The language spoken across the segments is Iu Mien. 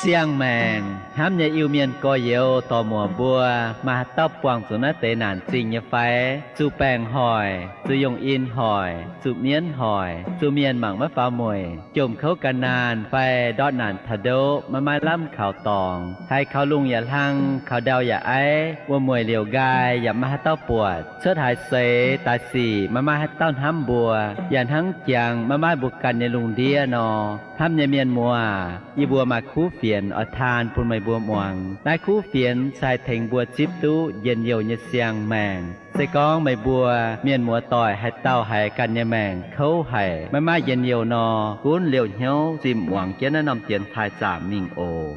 Siang-maengc hnamv nyei Iu-Mienh gorx-youz dorc-muoc mbuo, maaih haaix dauh buangh zuqc naaiv deix naanc zingh nyei fai? Zuqc baengc hoic, zuqc yongh in hoic, zuqc mienv hoic, zuqc mienh mangc maiv faaux mueic, jomc kouv ga'naanh fai ndortv naanc taux ndoqv maiv maaih lamh kaux dorngx, haiz kaux lungh yaac hlang, kaux ndau yaac aiv, wuom-mueic liouc nqaai yaac maiv maaih haaix dauh buatc, cuotv haaix seix daaih sic maiv maaih haaix dauh hnamv mbuo, yaac hnangv jangx maiv maaih mbuo ganh nyei lungh ndiev nor. Hnamv nyei mienh muoz, yie mbuo maaih kuv fienx oix taan bun meih mbuo muangx. Naaiv kuv fienx se haih tengx mbuo zipv duqv njien-youh nyei siang-maengc. Se gorngv meih mbuo mienh muoz-doic haaix dauh haiz ganh nyei maengc kouv haic, maiv maaih njien-youh nor, gunv liouh hnyouv zimh muangx jienv naaiv norm dienx taaih zaamc mingh oc.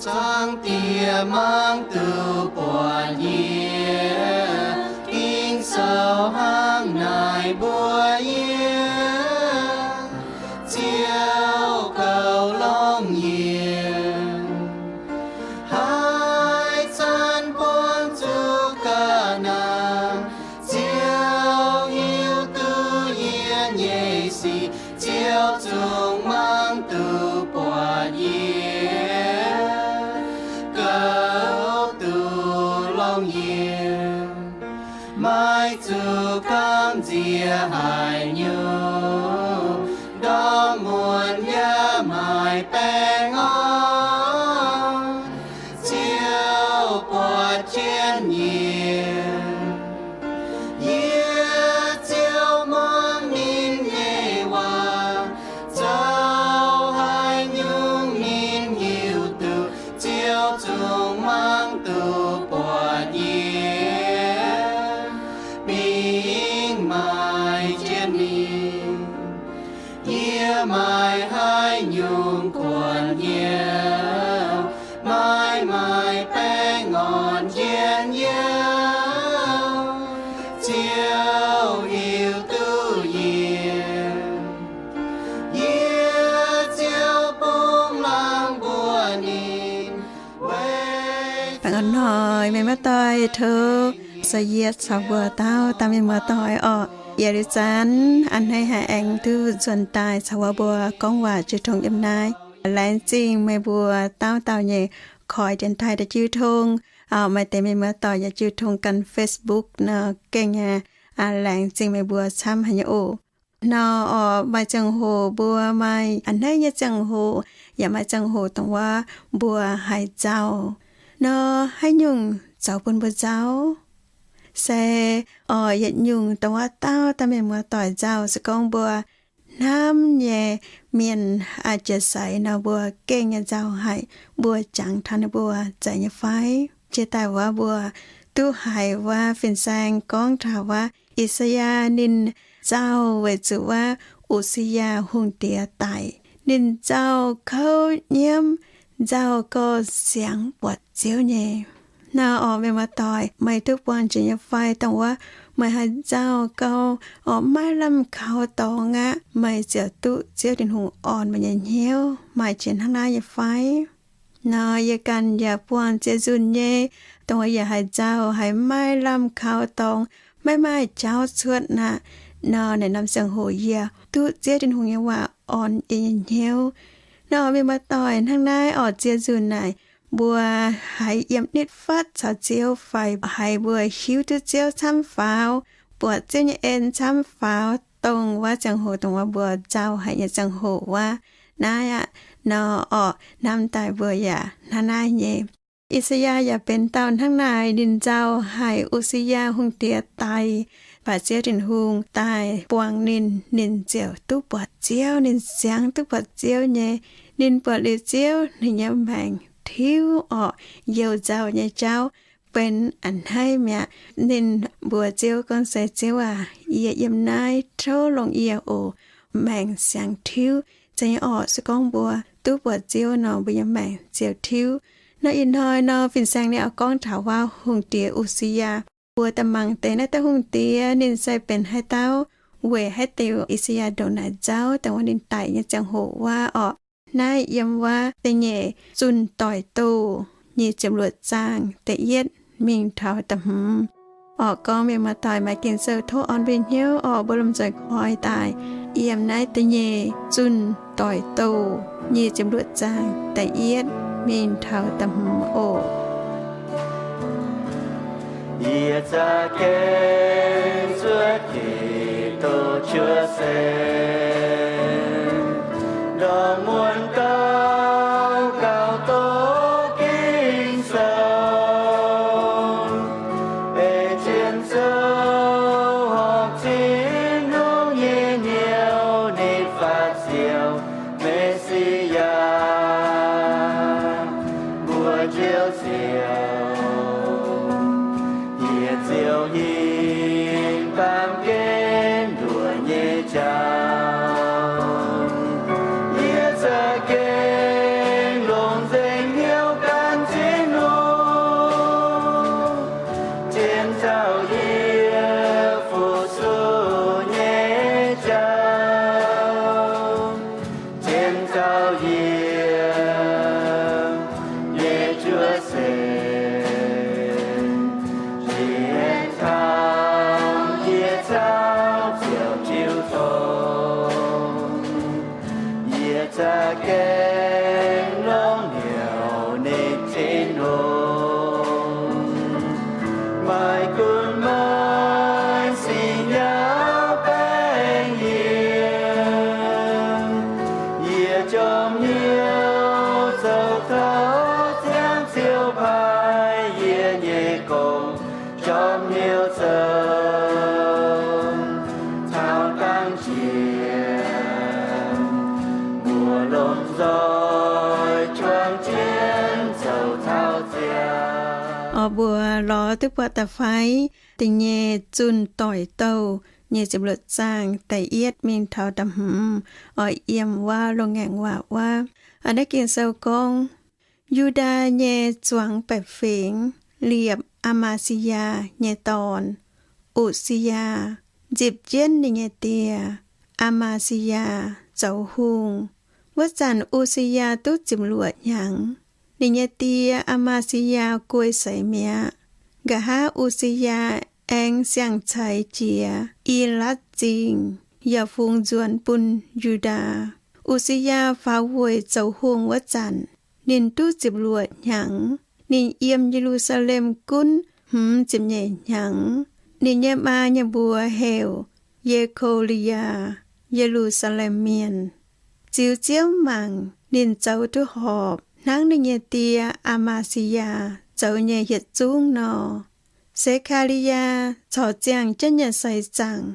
Zaangc Diex mangc duqv buatc yie, Ging-Sou hnangv naaic mbuox yie, Ziouv goux longx yie. Haaix zanc buangh zuqc ga'naaiv, Ziouv hiuv duqv yie nyei sic, Ziouv zungv mangc duqv buatc yie, goux duqv longx yie. Maiv zuqc gamh nziex haaix nyungc, ndorm muonz yaac maaih baengh orn, Ziouv buatc jienv yie. Yie ziouc muangx ninh nyei waac, zoux haaix nyungc ninh hiuv duqv, Ziouv zungv mangc duqv buatc yie, bingx maaiz jienv ninh. Yie maaih haaix nyungc kuonx hnyouv, maiv maaih baengh orn njien-youh, Ziouv hiuv duqv yie. Yie ziouc bungx langh mbuox ninh. Baengh orn hnoi, mienh muoz-doic, tov zoux yietc caux mbuo dauh dauh mienh muoz-doic orqc. Yietc liuz zanc a'hneiv haih aengx duqv nzuonx daaih caux wuov mbuo gorngv waac jiu tong yiem naaiv. Laengz zingh meih mbuo dauh dauh nyei koi dienx taaih daaih jiu tong. Maaih deix mienh muoz-doic yaac jiu tong ganh Facebook nor gengh aqv. Laengz zingh meih mbuo camv haic nyei oc. Nor orqc, maaih ziangh hoc mbuo maaih a'hneiv nyei ziangh hoc, yaac maaih ziangh hoc dongh wuov mbuo haiz nzauh. Nor haaix nyungc zoux bun mbuo nzauh? Se orqc, yietc nyungc dongh wuov dauh dauh mienh muoz-doic nzauh se gorngv mbuo hnamv nyei mienh jiex seix nor mbuo gengh nyei nzauh haic, mbuo jangx taux ninh mbuo zeiz nyei fai? Jiex daaih wuov mbuo duqv haiz wuov fin-saeng gorngv taux wuov I^saa^yaa ninh nzauh weic zuqc wuov U^si^yaa hungh diex daic. Ninh nzauh kouv nyiemv, nzauh gauh siangx buatc Ziouv nyei. Nor orqc, mienh muoz-doic, meih duqv buangh jiex nyei fai dongh wuov meih haiz nzauh gauh orqc maiv lamh kaux dorngx aqv, meih ziouc duqv Ziouv Tin-Hungh orn meih nyei hnyouv maaih jiex hnangv naaiv nyei fai? Nor yie ganh yaac buangh ziex nzunc nyei, dongh wuov yaac haiz nzauh haiz maiv lamh kaux dorngx, maiv maaih jauv cuotv aqv. Nor naaiv norm ziangh hoc yie duqv Ziouv Tin-Hungh nyei waac orn yie nyei hnyouv. Nor mienh muoz-doic, hnangv naaiv orqc, ziex nzunc naaic mbuo haiz yiem nitv fatv caux Ziouv fai haiz mbuo hiuv duqv Ziouv camv faaux, buatc Ziouv nyei en camv faaux, dongh wuov ziangh hoc dongh wuov mbuo nzauh haic nyei ziangh hoc wuov. Naaiv aqv, nor orqc, hnamv daaih mbuo yaac hnangv naaiv nyei. I^saa^yaa yaac benx dauh hnangv naaic, ninh nzauh haic U^si^yaa hungh diex daic, baac Ziouv Tin-Hungh daaih buangh ninh, ninh ziouc duqv buatc Ziouv, ninh siangx duqv buatc Ziouv nyei. Ninh buatc liuz Ziouv, ninh nyei maengc tiuv orqc, youh nzauh nyei jauv benx a'hneiv mi'aqv. Ninh mbuox Ziouv gorngv, Se Ziouv aac, yie yiem naaiv, tov longc yie oc. Maengc siangx tiuv. Zeiz nyei orqc, se gorngv mbuo duqv buatc Ziouv nor, mbuo nyei maengc ziouc tiuv. Nor ih hnoi nor, fin-saeng ninh oix gorngv taux waac hungh diex U^si^yaa mbuo da'mangc deix naaiv dauh hungh diex ninh se benx haaix dauh, weic haaix diuc I^saa^yaa ndongc naaic nzauv daaih wuov ninh daic nyei ziangh hoc wuov orqc. Naaiv yiem wuov da'nyeic Zunh Doic Douh nyic ziepc luoqc zaang da'yietv mingh taux da'hmz orqc. Gorngv mienh maaih doic maaih Ging-Sou tov orn mbuo hnyouv orqc, mbuo lomh nzoih koi daaih yiem naaiv da'nyeic Zunh Doic Douh nyic ziepc luoqc zaang da'yietv mingh taux da'hmz oc. Yie za'gengh zuov Giduc cuotv seix, ndortv muonc daux gaux doqc Ging-Sou, ei jienv zoux horpc Tin-Hungh nyei nyouz, ninh faaux ziouc Me^si^yaa mbuo njoux ziouc, yie ziouc hingh baamh gen nduoqc nyei jauv. Yie za'gengh longc nzengc hnyouv gan Tin-Hungh, zien taux yie fu-sux nyei jauv, zien taux yie nyei cuotv seix, zien taux yie caux ziouc jiu tong. Yie za'gengh longc hnyouv ninh Tin-Hungh, maaih gunv maaih sic nyauv baengh yie. Yie jorm hnyouv zoux taux ziangh Ziouv paaiv yie nyei gong, jorm hnyouv zoux taux dangh jiex mbuo lomh nzoih juangc jienv zoux taux ziangh. Orqc, mbuo lorz duqv buatc da'fai da'nyeic Zunh Doic Douh nyic ziepc luoqc zaang da'yietv mingh taux da'hmz oix yiem wuov loz-ngaengc waac wuov. Aa, naaiv Ging-Sou gorngv, Yu^ndaa nyei zuangx baeqc fingx liepc Aa^maa^si^yaa nyei dorn, U^si^yaa, nzipc jienv ninh nyei die, Aa^maa^si^yaa, zoux hungh. Wuov zanc U^si^yaa duqv ziepc luoqc hnyangx. Ninh nyei die, Aa^maa^si^yaa, guei seix mi'aqv. Nqa'haav U^si^yaa aengx siang-caiv jiex Elatv Zingh, yaac fungx nzuonx bun Yu^ndaa. U^si^yaa faaux weic zoux hungh wuov zanc, ninh duqv ziepc luoqc hnyangx. Ninh yiem Ye^lu^saa^lem gunv hmz ziepc nyeic hnyangx. Ninh nyei maa nyei mbuox heuc Ye^ko^li^yaa, Ye^lu^saa^lem Mienh. Ziux Ziouv mangc, ninh zoux duqv horpc hnangv ninh nyei die, Aa^maa^si^yaa, zoux nyei yietc zungv nor. Se^kaa^li^yaa corc ziangh jienv nyei seix zaangc,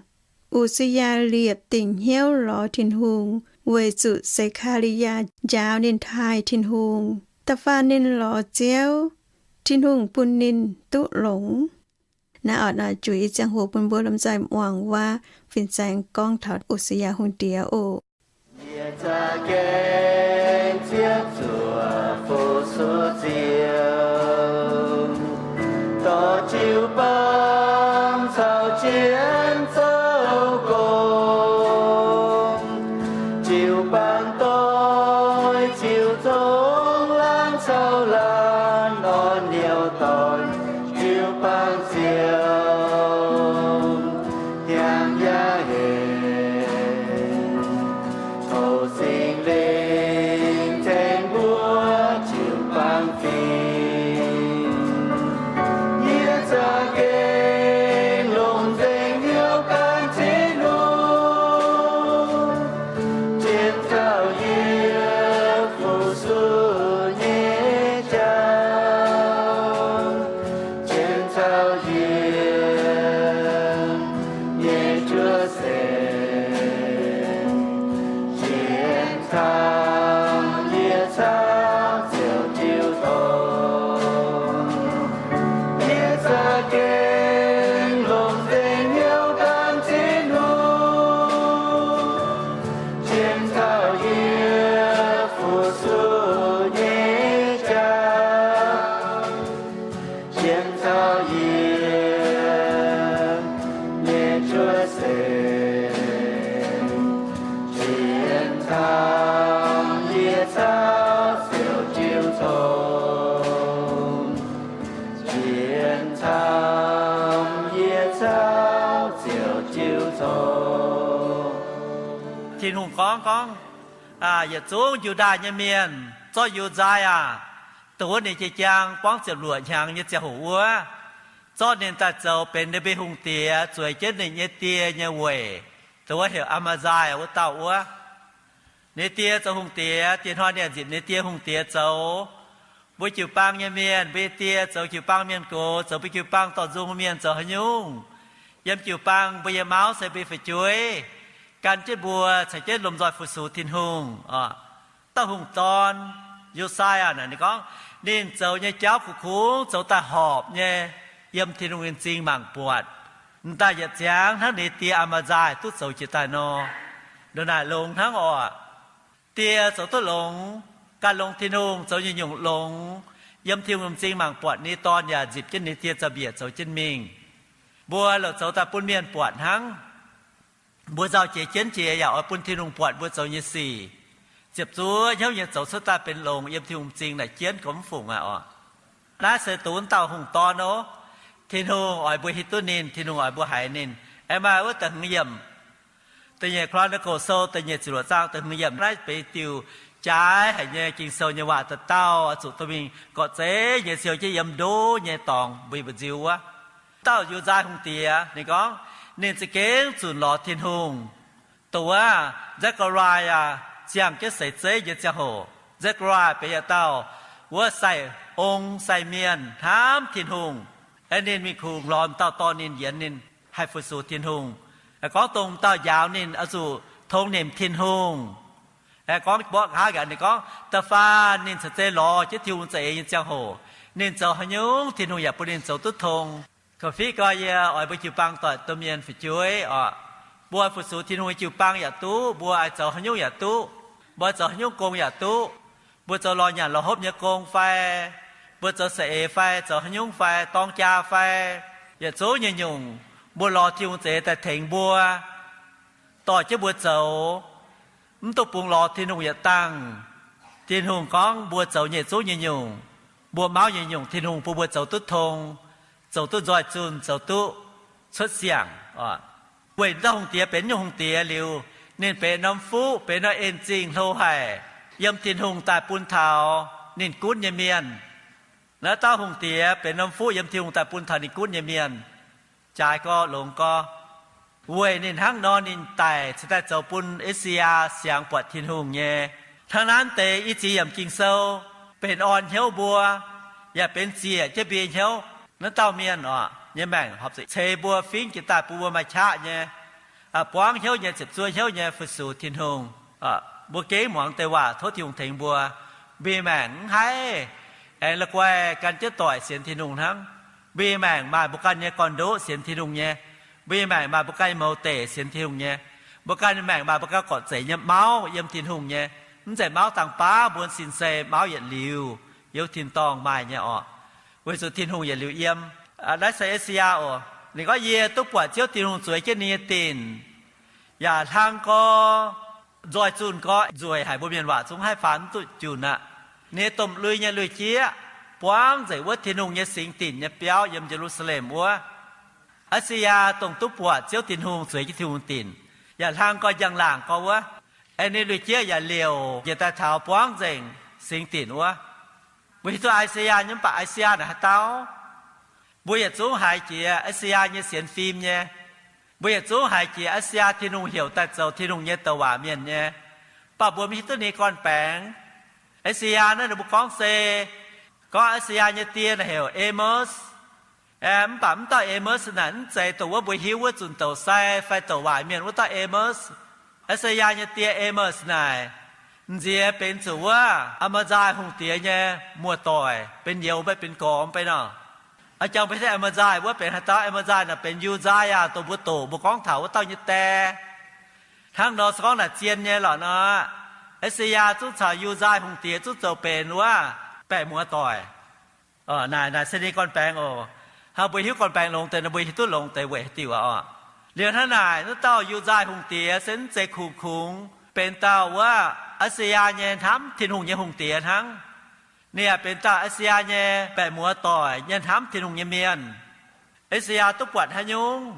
U^si^yaa liepc dingc hnyouv lorz Tin-Hungh weic zuqc Se^kaa^li^yaa njaaux ninh taaih Tin-Hungh. Da'faanh ninh lorz Ziouv, Tin-Hungh bun ninh duqv longx. Naaiv oix nor juix ziangh hoc bun mbuo lomh nzoih muangx wuov fin-saeng gorngv taux U^si^yaa hungh diex oc. Yie za'gengh ziouc zuov fu-sux Ziouv, dorh jiu-baang caux jienv zoux gong. Jiu-baang doix, jiu-zong laangz caux laanh orn hnyouv dorn, jiu-baang ziouc hiaangx yaac hec. Tov Singx Lingh tengx mbuo jiu-baang fingx. Yie za'gengh longc nzengc hnyouv gan Tin-Hungh, zien taux yie fu-sux Gorngv, gorngv yietc zungv Yu^ndaai nyei mienh zorqv Yu^nzaa^yaa, dongh wuov ninh jiex jaang buangv ziepc luoqc hnyangx nyei ziangh hoc wuov, zorqv ninh daaih zoux benx ninh mbuo hungh diex, zueiz jienv ninh nyei die nyei weic, dongh wuov heuc Aa^maa^nzai wuov dauh wuov. Ninh die zoux hungh diex, diex hnoi ninh nzipc ninh die hungh diex zoux. Mbuo jiu-baang nyei mienh, mbuo nyei die zoux jiu-baang mienh gox, zoux mbuo jiu-baang dorh nzung mienh zoux haaix nyungc, yiem jiu-baang mbuo nyei mauv se mbuo nyei fu'jueiv, gan jienv mbuo caux jienv lomh nzoih fu-sux Tin-Hungh. Dauh hungh dorn, Yo^si^yaa naaic ninh gorngv, ninh zoux nyei jauv kungx-kungx zoux daaih horpc nyei, yiem Tin-Hungh nyei m'zing mangc buatc. M'daaih yietc ziangx hnangv ninh die Aa^maa^nzai duqv zoux jiex daaih nor. Ndongc naaic longx hnangv oc. Die zoux duqv longx, gan longx Tin-Hungh, zoux nyungc-nyungc longx, yiem Tin-Hungh m'zing mangc buatc. Ninh dorn yaac nzipc jienv ninh die za'biec zoux jienv mingh. Mbuo louc zoux daaih bun mienh buatc hnangv. Mbuo nzauh jiex jienv jiex yaac oix bun Tin-Hungh buatc mbuo zoux nyei sic, ziepc zuoqv hnyouv nyei zoux cuotv daaih benx longx yiem Tin-Hungh m'zing naaic jienv gorngv mv fungc aqv oc. Naaiv se dongh wuov dauh hungh dorn oc. Tin-Hungh oix mbuo hiuv duqv ninh, Tin-Hungh oix mbuo haiz ninh. Aengx maaih wuov da'hmz yiemc, Da'nyeic Ko^lin^to sou da'nyeic ziepc luoqc zaang da'hmz yiemc, naaiv benx diuh jaaix haic nyei Ging-Sou nyei waac dauh dauh oix zuqc dorh mingh gorqv-zeiv nyei siou jienv yiem ndo nyei dorngx mbu'ziex wuov. Dauh Yu^nzaa^yaa hungh diex ninh gorngv, ninh za'gengh zunc lorz Tin-Hungh. Dongh wuov Zacc^gaa^ri^yaa ziangh jienv seix zeiv nyei ziangh hoc, Zacc^gaa^ri^yaa benx yietc dauh wuov sai-ong sai-mienh hnamv Tin-Hungh. Aeqv, ninh mingh kungx lorz dauh dorh ninh yienx ninh haih fu-sux Tin-Hungh. Aeqv, gorngv dongh dauh njaaux ninh oix zuqc tong nimc Tin-Hungh. Aeqv, gorngv mborqv nqa'haav nqaanx ninh gorngv, da'faanh ninh caux zeiz lorz jienv Tin-Hungh za'eix nyei ziangh hoc, ninh zoux haaix nyungc Tin-Hungh yaac bun ninh zoux duqv tong. Korv-fiqv gorx, yie oix mbuo jiu-baang doic domh mienh fu'jueiv oc, mbuo fu-sux Tin-Hungh nyei jiu-baang yaac duqv, mbuo oix zoux haaix nyungc yaac duqv, mbuo zoux haaix nyungc gong yaac duqv, mbuo zoux lorz nyanc lorz hopv nyei gong fai, mbuo zoux saeng-eix fai, zoux haaix nyungc fai, dorng jaa fai, yietc zungv nyei nyungc, mbuo lorz Tin-Hungh za'eix daaih tengx mbuo, dorh jienv mbuo zoux. Mv dungx bungx lorz Tin-Hungh yietc dangh. Tin-Hungh gorngv mbuo zoux nyei zungv nyei nyungc, mbuo mauv nyei nyungc, Tin-Hungh bun mbuo zoux duqv tong, zoux duqv nzoih zunh, zoux duqv cuotv siang. Weic dauh hungh diex benx nyungc hungh diex liuz, ninh benx norm fuqv, benx norm en-zingh hlo haic, yiem Tin-Hungh daaih bun taux ninh gunv nyei mienh. Naaiv dauh hungh diex benx norm fuqv yiem Tin-Hungh daaih bun taux ninh gunv nyei mienh. Jaaix gorx longx gorx, weic ninh hnangv nor ninh daic cingx daaih zoux bun E^si^yaa siangx buatc Tin-Hungh nyei. Hnangv naaiv deix i ziex yiemc Ging-Sou benx orn hnyouv mbuo, yaac benx ziec jienv mbuo hnyouv. Naaiv dauh mienh oc, nyei maengc horpc zuqc ceix mbuo fingv jiex daaih bun mbuo maaih qaqv nyei, buangv hnyouv nyei, ziepc zuoqv hnyouv nyei fu-sux Tin-Hungh. Mbuo gengh muangx deix waac tov Tin-Hungh tengx mbuo. Mbuo maengc mv haih aengx la'guaih gan jienv doic sienx Tin-Hungh hnangv. Mbuo maengc maaih mbuo ganh nyei gorn-ndoqv sienx Tin-Hungh nyei. Mbuo maengc maaih mbuo ganh nyei mouz deic sienx Tin-Hungh nyei. Mbuo ganh nyei maengc maaih mbuo ganh gorqv-zeic nyei mauv yiem Tin-Hungh nyei. Mv zeiz mauv dangh baav, mbuo sin se mauv yietc liuz yiem tin-dorngh maaih nyei oc. Weic zuqc Tin-Hungh yietc liuz yiem. Naaiv se E^si^yaa oc. Ninh gorngv, yie duqv buatc Ziouv Tin-Hungh zueiz jienv ninh nyei dinc, yaac hlang gorx nzoih zunh gorx, nzueic haic, mbuo mienh waac zungv haih faan mv duqv junc aqv. Ninh nyei domh lui nyei lui-jieqv buangv nzengc wuov Tin-Hungh nyei singx dinc nyei biauv yiem Ye^lu^saa^lem wuov. E^si^yaa dongh duqv buatc Ziouv Tin-Hungh zueiz jienv Tin-Hungh dinc, yaac hlang gorx njang-laangc gorx wuov. Aengx ninh lui-jieqv yaac liouc njiec daaih taux buangv nzengc singx dinc wuov. Mbuo hiuv duqv E^si^yaa nyei, mv baac E^si^yaa naaic haaix dauh? Mbuo yietc zungv haiz jiex E^si^yaa nyei sienx fim nyei. Mbuo yietc zungv haiz jiex E^si^yaa Tin-Hungh heuc daaih zoux Tin-Hungh nyei douc waac mienh nyei. Mv baac mbuo mv hiuv duqv ninh gorn-baengx. E^si^yaa naaiv ninh mbuo gorngv se gorngv E^si^yaa nyei die naaic heuc Amos. Mv baac mv dauh Amos naaic mv zeiz dongh wuov mbuo hiuv wuov zunh douc sai fai douc waac mienh wuov dauh Amos. E^si^yaa nyei die Amos naaic, nziex benx zuqc wuov Aa^maa^nzaa hungh diex nyei muoz-doic, benx youz mv baac benx gormx mv baac nor. A'jangx mbuo hiuv Aa^maa^nzaa wuov benx haaix dauh? Aa^maa^nzaa naaic benx Yu^nzaa^yaa, dongh mbuo doqc mbuo gorngv taux wuov dauh nyei die. Hnangv nor se gorngv naaic zien nyei lorqc nor, E^si^yaa zungv caux Yu^nzaa hungh diex zungv zoux benx wuov baeqc muoz-doic. Naaic, naaic se ninh gorn-baengx oc. Hnangv mbuo hiuv gorn-baengx longx deix nor, mbuo hiuv duqv longx deix weic haaix diuc aqv oc. Liuz hnangv naaic, naaiv dauh Yu^nzaa hungh diex se mv zeiz kungx-kungx benx dauh wuov E^si^yaa nyei hnamv Tin-Hungh nyei hungh diex hnangv. Ninh yaac benx dauh E^si^yaa nyei baeqc muoz-doic nyei hnamv Tin-Hungh nyei mienh. E^si^yaa duqv buatc haaix nyungc?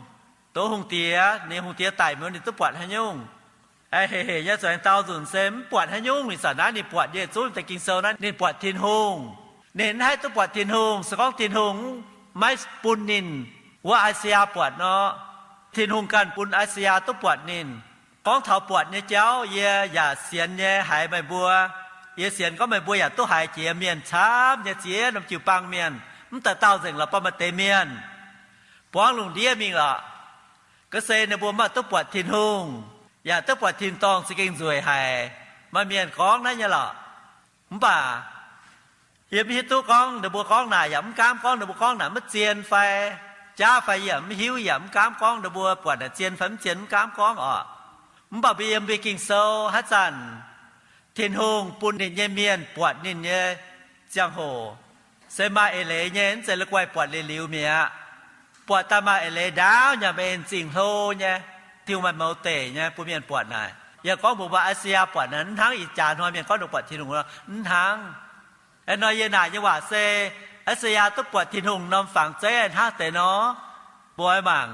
Dongh hungh diex, ninh hungh diex daic mi'aqv, ninh duqv buatc haaix nyungc? Aengx hec hec nyei zuangx dau nzunc se mv buatc haaix nyungc. Ih zanc naaiv ninh buatc nyei zungv deix Ging-Sou naaiv ninh buatc Tin-Hungh. Ninh mv haih duqv buatc Tin-Hungh se gorngv Tin-Hungh maiv bun ninh wuov I^saa^yaa buatc nor. Tin-Hungh ganh bun I^saa^yaa duqv buatc ninh. Gorngv taux buatc nyei jauv yie yaac sienx nyei haiz meih mbuo. Yie sienx gorngv meih mbuo yaac duqv haiz jiex mienh camv nyei ziex norm jiu-baang mienh, mv dauh dauh nzengc lorqc, baac maaih deix mienh buangv lungh ndiev mingh lorqc. Ga'sie ninh mbuo mv baac duqv buatc Tin-Hungh, yaac duqv buatc tin-dorngh za'gengh nzueic haic. Maaih mienh gorngv naaiv nyei lorqc. Mv baac yie mv hiuv duqv gorngv ninh mbuo gorngv naaic yaac mv gaamv gorngv ninh mbuo gorngv naaic maiv zien fai jaav fai, yie mv hiuv, yaac mv gaamv gorngv ninh mbuo buatc naaic zien fai mv zien, mv gaamv gorngv oc. Mv baac mbuo yiem mbuo Ging-Sou haaix zanc Tin-Hungh bun ninh nyei mienh buatc ninh nyei ziangh hoc se maaih eix leiz nyei, mv zeiz la'guaih buatc liuz liuz mi'aqv. Buatc daaih maaih eix leiz ndaauv nyanc maiv en zingh hlo nyei. Tin-Hungh maaih mouz deic nyei bun mienh buatc naaic. Yie gorngv mbuox mbuo, I^saa^yaa buatc naaic mv hnangv ih jaax hnoi mienh gorngv ninh buatc Tin-Hungh nor, mv hnangv. Aa, nor yie naaic nyei waac se, I^saa^yaa duqv buatc Tin-Hungh norm fangx zeiv hnangv deix nor. Mbuo oix mangc,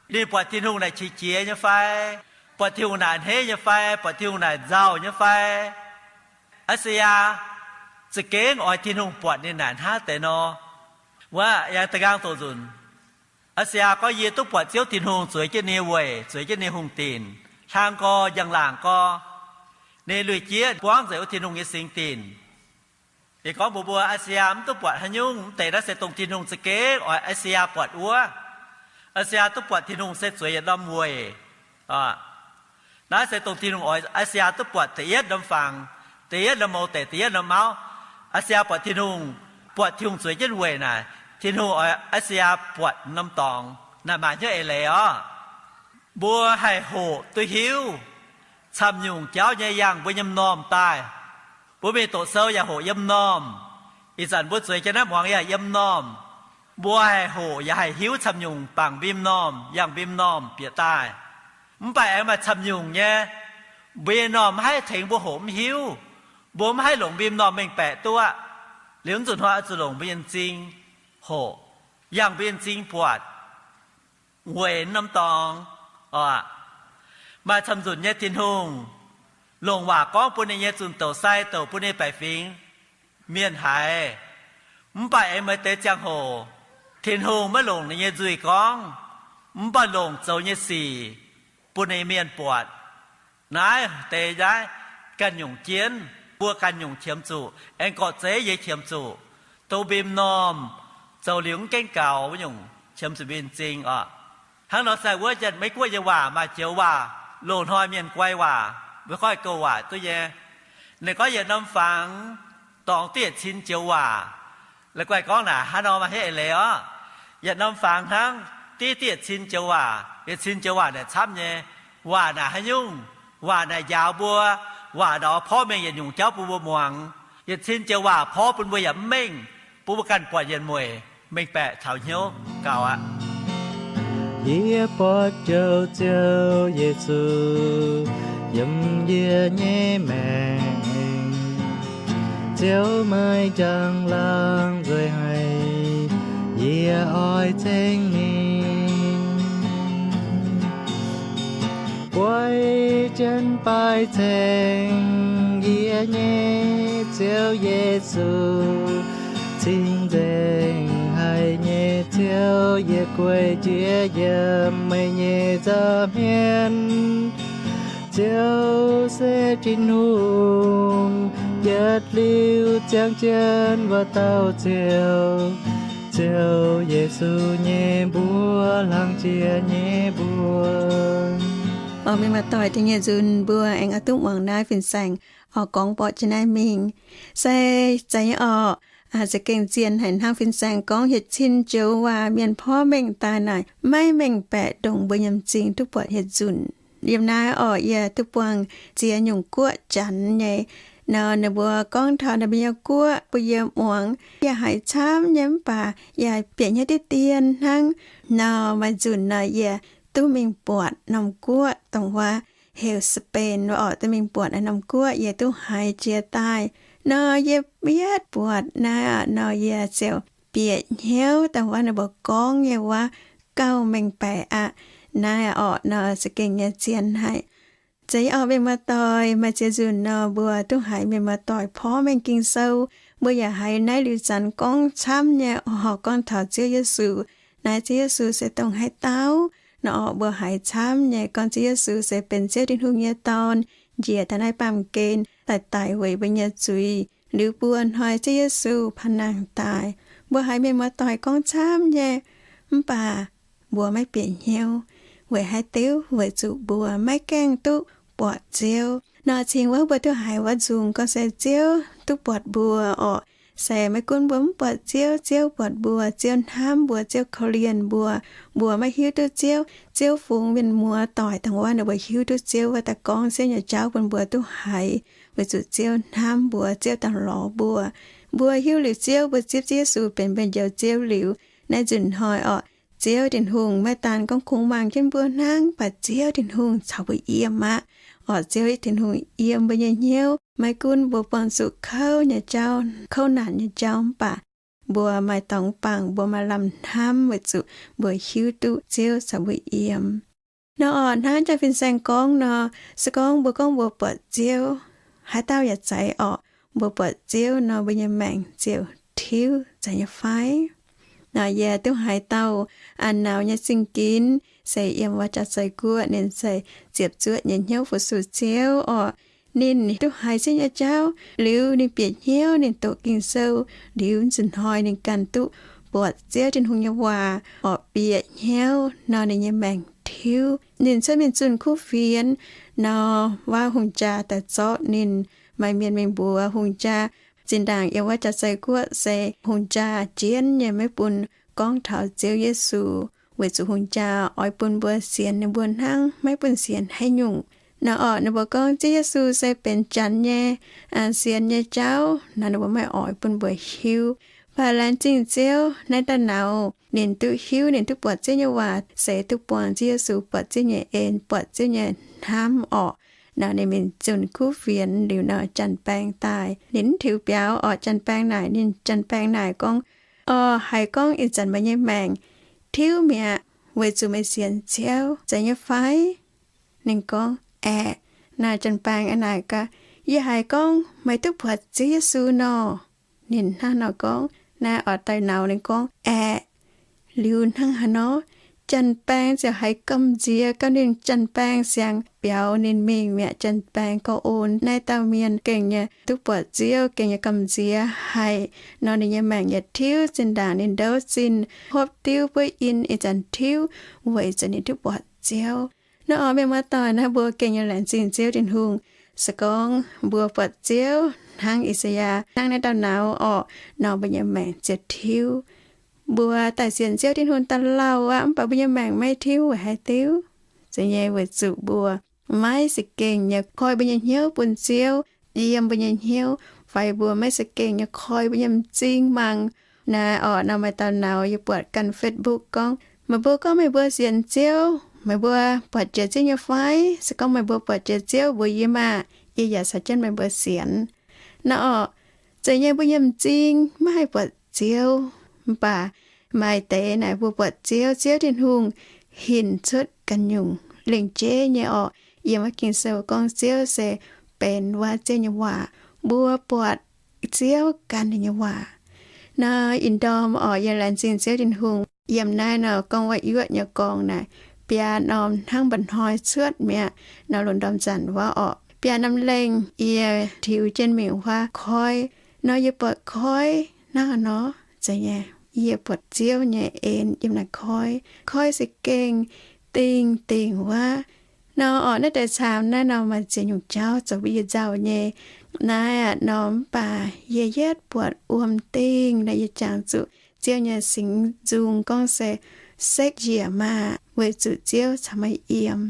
ninh buatc Tin-Hungh naaic qiex jiez nyei fai? Buatc Tin-Hungh naaic a'hneiv nyei fai? Buatc Tin-Hungh naaic nzauh nyei fai? I^saa^yaa za'gengh oix Tin-Hungh buatc ninh naaic hnangv deix nor. Wuov, yangh da'nqaang doqc nzunc, I^saa^yaa gorngv, Yie duqv buatc Ziouv Tin-Hungh zueiz jienv ninh nyei weic, zueiz jienv ninh nyei hungh dinc, hlang gorx njang-laangc gorx. Ninh lui-jieqv buangv nzengc wuov Tin-Hungh nyei singx dinc. Yie gorngv mbuox mbuo, I^saa^yaa mv duqv buatc haaix nyungc. Mv deix naaiv se dongh Tin-Hungh za'gengh oix I^saa^yaa buatc wuov. I^saa^yaa duqv buatc Tin-Hungh se zueiz yietc norm weic. Naaiv se dongh Tin-Hungh oix I^saa^yaa duqv buatc da'yietv norm fangx, da'yietv norm mouz deic, da'yietv norm auv. I^saa^yaa buatc Tin-Hungh, buatc Tin-Hungh zueiz jienv weic naaic, Tin-Hungh oix I^saa^yaa buatc norm dorngx. Naaiv maaih hnyouv eix leiz orqc. Mbuo haih hoqc duqv hiuv, camv-nyungc jauv nyei yangh mbuo nyei m'normh daaih. Mbuo mingh doqc sou yaac hoqc yiem m'normh. Ih zanc mbuo zueiz jienv naaiv muangx yaac yiem m'normh. Mbuo haih hoqc yaac haih hiuv camv-nyungc bangc mbuo nyei m'normh, yangh mbuo nyei m'normh bieqc daaih. Mv baac aengx maaih camv-nyungc nyei, mbuo nyei m'normh maiv haih tengx mbuo hoqc mv hiuv. Mbuo maiv haih longc mbuo nyei m'normh mengh baeqc duqv aqv. Liuz mv zuqc hnoi oix zuqc longc mbuo nyei m'zing hoqc, yangh mbuo nyei m'zing buatc weic norm dorngx oc. Maaih camv-nzunc nyei Tin-Hungh longc waac gorngv bun ninh nyei zunh douz sai, douc bun ninh baeqc fingx mienh haiz. Mv baac aengx maaih deix ziangh hoc Tin-Hungh maiv longc ninh nyei nzuih gorngv, mv baac longc zoux nyei sic bun ninh mienh buatc. Naaiv deix naaiv ganh nyungc jienv, mbuo ganh nyungc qiemx zuqc, aengx gorqv-zeiv yie qiemx zuqc, dongh mbuo m'normh zoux liuz mv gaengh gaux wuov nyungc qiemx zuqc mbuo nyei m'zing oc. Hnangv nor sai wuov, Janx-Meiv Guoqv nyei waac maaih joux waac, loz-hnoi mienh guai waac, mbuo goiv gouv waac duqv nyei. Ninh gorngv yietc norm fangx dorngx diqv yietc cin joux waac. La'guaih gorngv naaic hnangv nor maaih hnyouv eix leiz orqc. Yietc norm fangx hnangv diqv diqv yietc cin joux waac, yietc cin joux waac naaic camv nyei. Waac naaic haaix nyungc? Waac naaic njaaux mbuo. Waac naaic oix porv mengh yietc nyungc jauv bun mbuo muangx. Yietc cin joux waac porv bun mbuo yaac mv mengh, bun mbuo ganh buatc yietc mueic mengh baeqc taux hnyouv gaux aqv. Yie buatc Ziouv, Ziouv Yesu yiem yie nyei maengc. Ziouv meih njang-laangc nzueic haic, yie oix ceng ninh. Guai jienv baih ceng yie nyei Ziouv Yesu, cing-nzengc haic nyei Ziouv, yie gueic jiex yiem meih nyei nza'hmien. Ziouv se Tin-Hungh, yietc liuz ziangh jienv wuov dauh Ziouv, Ziouv Yesu nyei mbuox, hlang jiex nyei mbuox. Oc, mienh muoz-doic, da'nyeic nzunc mbuo aengx oix duqv muangx naaiv fin-saeng oix gorngv borqc jienv naaiv mingh. Se zeiz nyei orqc, za'gengh zien haic hnangv fin-saeng gorngv, yietc cin joux waac mienh porv mengh daaih naaic maiv mengh baeqc ndongc mbuo nyei m'zing duqv buatc yietc nzunc. Yiem naaiv orqc yie duqv buangh ziex nyungc guoqv janx nyei. Nor ninh mbuo gorngv taux ninh mbuo nyei guoqv bun yie muangx, yie haiz camv nyei mv baac yaac bieqc hnyouv diqv dien hnangv. Nor maaih nzunc nor yie duqv mingh buatc norm guoqv dongh wuov heuc Spain wuov orqc, duqv mingh buatc naaiv norm guoqv yie duqv haiz jiex daaih. Nor yie mietv buatc naaiv nor yie ziouc bieqc hnyouv dongh wuov ninh mbuo gorngv nyei wuov gauh mengh baeqc aqv. Naaiv orqc nor za'gengh nyei zien haic. Zeiz nyei orqc, mienh muoz-doic, maaih ziex nzunc nor, mbuo duqv haiz mienh muoz-doic porv mengh Ging-Sou, mbuo yaac haiz naaiv liuz zanc gorngv camv nyei, horpc gorngv taux Ziouv Yesu. Naaiv Ziouv Yesu se dongh haaix dauh? Nor orqc, mbuo haiz camv nyei gorngv Ziouv Yesu se benx Ziouv Tin-Hungh nyei Dorn, njiec taux naaiv baamh gen daaih daic weic mbuo nyei zuiz, liuz buo hnoi Ziouv Yesu panh nangh daaih. Mbuo haiz mienh muoz-doic gorngv camv nyei, mv baac mbuo maiv bieqc hnyouv. Weic haaix diuc? Weic zuqc mbuo maiv gaengh duqv buatc Ziouv. Nor cingx wuov mbuo duqv haiz wuov nzungh gorngv se Ziouv duqv buatc mbuo orqc. Se maiv gunv mbuo mv buatc Ziouv, Ziouv buatc mbuo, Ziouv hnamv mbuo, Ziouv korv-lienh mbuo. Mbuo maiv hiuv duqv Ziouv, Ziouv fungx mienh muoz-doic dangh wuov ninh mbuo hiuv duqv Ziouv wuov daaih gorngv Ziouv nyei jauv bun mbuo duqv haiz, weic zuqc Ziouv hnamv mbuo, Ziouv dangh lorz mbuo. Mbuo hiuv liuz Ziouv, mbuo zipv Ziouv Yesu benx mbuo njoux Ziouv liuz, naaiv nzunc hnoi orqc, Ziouv Tin-Hungh maiv daan gorngv kungx mangc jienv mbuo hnangv, mv baac Ziouv Tin-Hungh caux mbuo yiem aqv. Orqc, Ziouv Tin-Hungh yiem mbuo nyei hnyouv. Maiv gunv mbuo buangh zuqc kouv nyei jauv, kouv naanc nyei jauv, mv baac mbuo maaih dorngx bangc, mbuo maaih lamh hnamv weic zuqc mbuo hiuv duqv Ziouv caux mbuo yiem. Nor orqc, hnangv jaa fin-saeng gorngv nor, se gorngv mbuo gorngv mbuo buatc Ziouv, haaix dauh yaac zeiz orqc, mbuo buatc Ziouv nor, mbuo nyei maengc ziouc tiuv, zeiz nyei fai? Nor yie duqv haiz dauh a'nauz nyei zingh ginx, se yiem wuov Jaav-Zei Guoqv, ninh se ziepc zuoqv nyei hnyouv fu-sux Ziouv orqc. Ninh duqv haiz Ziouv nyei jauv liuz, ninh bieqc hnyouv, ninh doqc Ging-Sou liuz, nzunc hnoi ninh ganh duqv buatc Ziouv Tin-Hungh nyei waac orqc, bieqc hnyouv nor, ninh nyei maengc tiuv. Ninh cuotv mingh zunh kuv fienx nor, waac hungh jaa daaih zorqv ninh. Maaih mienh mingh mbuox hungh jaa, zinh ndaangc yiem wuov Jaav-Zei Guoqv se hungh jaa jienv nyei maiv bun gorngv taux Ziouv Yesu, weic zuqc hungh jaa oix bun mbuo sienx ninh mbuo hnangv, maiv bun sienx haaix nyungc. Nor orqc, ninh mbuo gorngv Ziouv Yesu se benx janx nyei, sienx nyei jauv nor, ninh mbuo maiv oix bun mbuo hiuv. Mv baac laengz zingh Ziouv, naaiv dauh nauz ninh duqv hiuv, ninh duqv buatc Ziouv nyei waac, se duqv buangh Ziouv Yesu, buatc Ziouv nyei en, buatc Ziouv nyei hnamv orqc. Nor ninh mingh zunh kuv fienx liuz nor, janx-baeng daaih, ninh mv tiux biaux orqc. Janx-baeng naaic ninh, janx-baeng naaic gorngv, Orqc, haiz gorngv ih zanc meih nyei maengc tiuv mi'aqv weic zuqc meih sienx Ziouv, zeiz nyei fai? Ninh gorngv, Aeqv. Naaic janx-baeng aeqv, naaic gaax, Yie haiz gorngv meih duqv buatc Ziouv Yesu nor? Ninh hnangv nor gorngv. Naaiv orqc, dauh nauz ninh gorngv, Aeqv. Liuz hnangv haaix nor? Janx-baeng ziouc haiz gamh nziex gauh, ninh janx-baeng siang biaux ninh mingh mi'aqv. Janx-baeng gorngv, O, naaiv dauh mienh gengh nyei duqv buatc Ziouv, gengh nyei gamh nziex haic. Nor ninh nyei maengc yaac tiuv, zinh ndaangc ninh ndouv zinh hopv diuv buov in ih zanc tiuv, weic zuqc ninh duqv buatc Ziouv. Nor orqc, mienh muoz-doic, naaiv mbuo gengh nyei laengz zingh Ziouv Tin-Hungh. Se gorngv mbuo buatc Ziouv hnangv I^saa^yaa, hnangv naaiv dauh nauz orqc, nor mbuo nyei maengc ziouc tiuv. Mbuo daaih sienx Ziouv Tin-Hungh daaih lauh aqv, mv baac mbuo nyei maengc maiv tiuv weic haaix diuc? Zeiz nyei, weic zuqc mbuo maiv za'gengh nyei koi mbuo nyei hnyouv bun Ziouv yiem mbuo nyei hnyouv, fai mbuo maiv za'gengh nyei koi mbuo nyei m'zing mangc. Naaiv orqc, nor maaih dauh nauz yie buatc ganh Facebook gorngv, Meih mbuo gorngv meih mbuo sienx Ziouv, meih mbuo buatc jiex Ziouv nyei fai? Se gorngv meih mbuo buatc jiex Ziouv, mbuox yie maah! Yie yaac caux jienv meih mbuo sienx. Nor orqc, zeiz nyei, mbuo nyei m'zing maiv haih buatc Ziouv, mv baac maaih deix naaic mbuo buatc Ziouv, Ziouv Tin-Hungh hinc cuotv ganh nyungc lengc jeiv nyei orqc. Yiem wuov Ging-Sou gorngv Ziouv se benx wuov Ziouv nyei waac, mbuo buatc Ziouv gan ninh nyei waac. Nor ih ndorm orqc, yie laengz zingh Ziouv Tin-Hungh, yiem naaiv nor gorngv wuov yuoqv nyei gorngv naaic, biaa norm hnangv mba'hnoi cuotv mi'aqv. Nor lungh ndorm zanc wuov orqc, biaa norm lengh yie tiux jienv mingh wuov koiv. Nor yie buatc koiv hnangv haaix nor? Zeiz nyei, yie buatc Ziouv nyei en yiem naaiv koiv. Koiv se gengh dingh dingh wuov. Nor orqc, naaiv deix caamx naaiv nor maaih ziex nyungc jauv zoux bun yie nzauh nyei. Naaiv aqv nor, mv baac yie yietv buatc wuom dingh nor, yie jangx zuqc Ziouv nyei singx nzung gorngv se sekv njiec maah! Weic zuqc Ziouv caux meih yiem.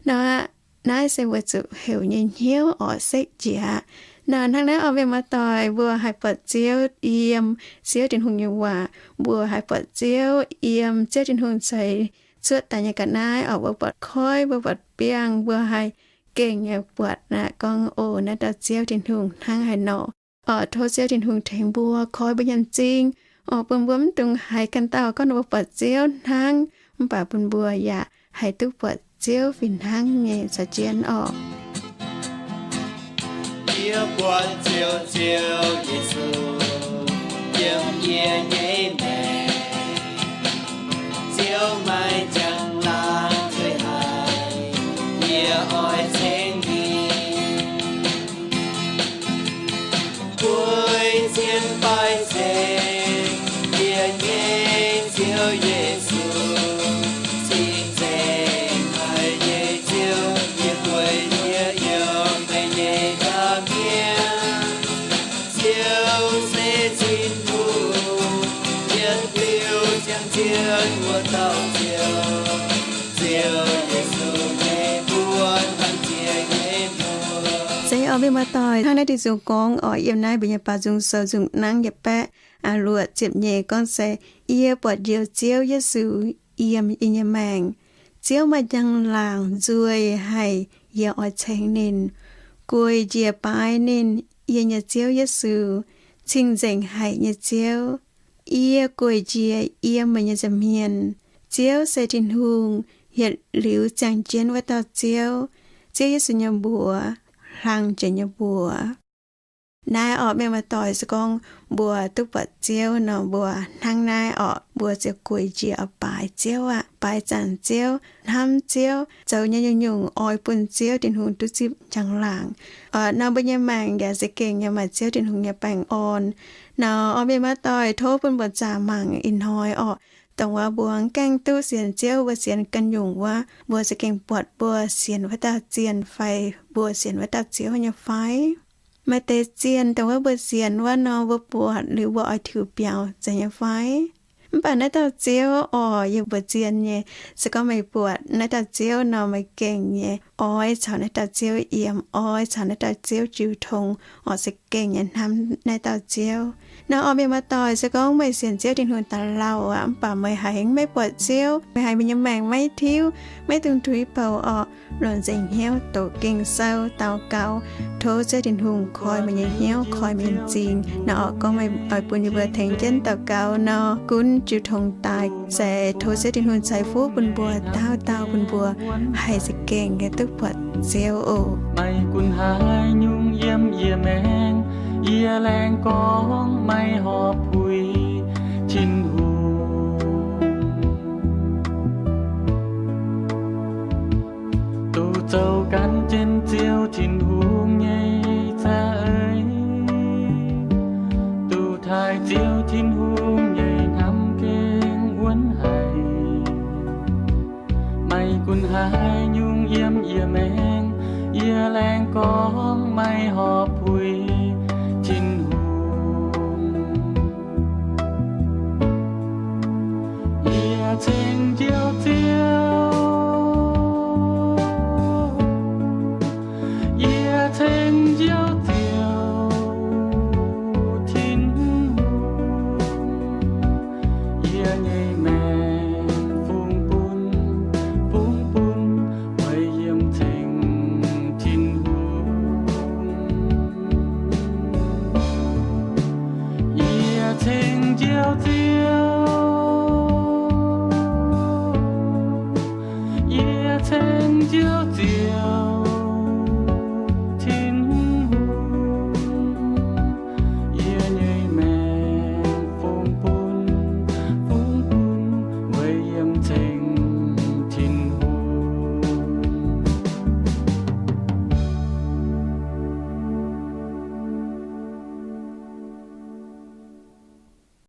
Nor aqv, naaiv se weic zuqc heuc nyei hnyouv orqc, sekv njiec aqv. Nor hnangv naaiv orqc, mienh muoz-doic, mbuo haih buatc Ziouv yiem Ziouv Tin-Hungh nyei waac, mbuo haih buatc Ziouv yiem Ziouv Tin-Hungh ceix cuotv daaih nyei ga'naaiv orqc, mbuo buatc koiv, mbuo buatc biangh, mbuo haih gengh nyei buatc aqv, gorngv, O, naaiv dauh Ziouv Tin-Hungh hnangv haaix nor. Orqc, tov Ziouv Tin-Hungh tengx mbuo, koi mbuo nyei m'zing orqc, bun mbuo mv dungx haiz ganh dauh gorngv ninh mbuo buatc Ziouv hnangv, mv baac bun mbuo yaac haih duqv buatc Ziouv fih hnangv nyei caux jienv orqc. Yie buatc Ziouv, Ziouv Yesu, yiem yie nyei maengc. Ziouv maaih njang-laangc nzueic haic, yie oix ceng ninh. Bueix zien baaiv ceng, yie nyei Ziouv Yesu, cing-nzengc haic nyei Ziouv, yie bueix yie yiem meih nyei nza'hmien. Ziouv se Tin-Hungh, yietc liuz ziangh jienv wuov dauh Ziouv. Ziouv Yesu nyei mbuox hnangv jiex nyei mbuox. Se orqc, mienh muoz-doic, hnangv naaiv deix nzung gorngv orqc, yiem naaiv mbuo nyei Baaux Nzung Sou nzung nangv yietc baeqv luoqc ziepc nyeic gorngv se, Yie buatc Njoux Ziouv Yesu yiem yie nyei maengc. Ziouv maaih njang-laangc nzueic haic, yie oix ceng ninh. Gueic njiec baaix ninh, yie nyei Ziouv Yesu, cing-nzengc haic nyei Ziouv. Yie gueic njiec yiem meih nyei nza'hmien. Ziouv se Tin-Hungh, yietc liuz ziangh jienv wuov dauh Ziouv. Ziouv Yesu nyei mbuox hlang jiex nyei mbuox. Naaiv orqc, mienh muoz-doic, se gorngv mbuo duqv buatc Ziouv nor, mbuo hnangv naaiv orqc, mbuo ziouc gueic njiec baaix Ziouv aqv, baaix zanc Ziouv, hnamv Ziouv, zoux nyei nyungc-nyungc oix bun Ziouv Tin-Hungh duqv zipv njang-laangc. Orqc, nor mbuo nyei maengc yaac za'gengh nyei maaih Ziouv Tin-Hungh nyei baengh orn. Nor orqc, mienh muoz-doic, tov bun mbuo zaah mangc ih hnoi orqc, dongh wuov mbuo mv gaengh duqv sienx Ziouv, mbuo sienx ganh nyungc wuov, mbuo za'gengh buatc mbuo sienx wuov dauh zienh fai mbuo sienx wuov dauh Ziouv nyei fai? Maaih deix zienh dongh wuov mbuo sienx wuov nor, mbuo buatc liuz mbuo oix tiux biaux zeiz nyei fai? Mv baac naaiv dauh Ziouv orqc, yiem mbuo zien nyei. Se gorngv meih buatc naaiv dauh Ziouv nor, meih gengh nyei oix caux naaiv dauh Ziouv yiem, oix caux naaiv dauh Ziouv jiu tong, oix za'gengh nyei hnamv naaiv dauh Ziouv. Nor orqc, mienh muoz-doic, se gorngv meih sienx Ziouv Tin-Hungh daaih lauh aqv, mv baac meih haiz maiv buatc Ziouv, meih haiz meih nyei maengc maiv tiuv, maiv dungx tuix bouc orqc, longc nzengc hnyouv doqc Ging-Sou daux gaux, tov Ziouv Tin-Hungh koi meih nyei hnyouv, koi meih nyei m'zing. Nor orqc, gorngv meih oix bun yie mbuo tengx jienv daux gaux nor, gunv jiu tong daaih se tov Ziouv Tin-Hungh ceix fuqv bun mbuo, dauh dauh bun mbuo haih za'gengh nyei duqv buatc Ziouv oc. Meih gunv haaix nyungc yiem yie maengc, yie laengz gorngv meih horpc puix Tin-Hungh. Duqv zoux gan jienv Ziouv Tin-Hungh nyei za'eix, duqv taaih Ziouv Tin-Hungh nyei hnamv gengh wuonv haic. Meih gunv haaix nyungc yiem yie maengc, yie laengz gorngv meih horpc puix Tin-Hungh. Yie ceng Njoux Ziouv, yie ceng Njoux Ziouv Tin-Hungh. Yie nyei maengc fungx bun, fungx bun, weic yiem ceng Tin-Hungh. Yie ceng Njoux Ziouv, yie ceng Njoux Ziouv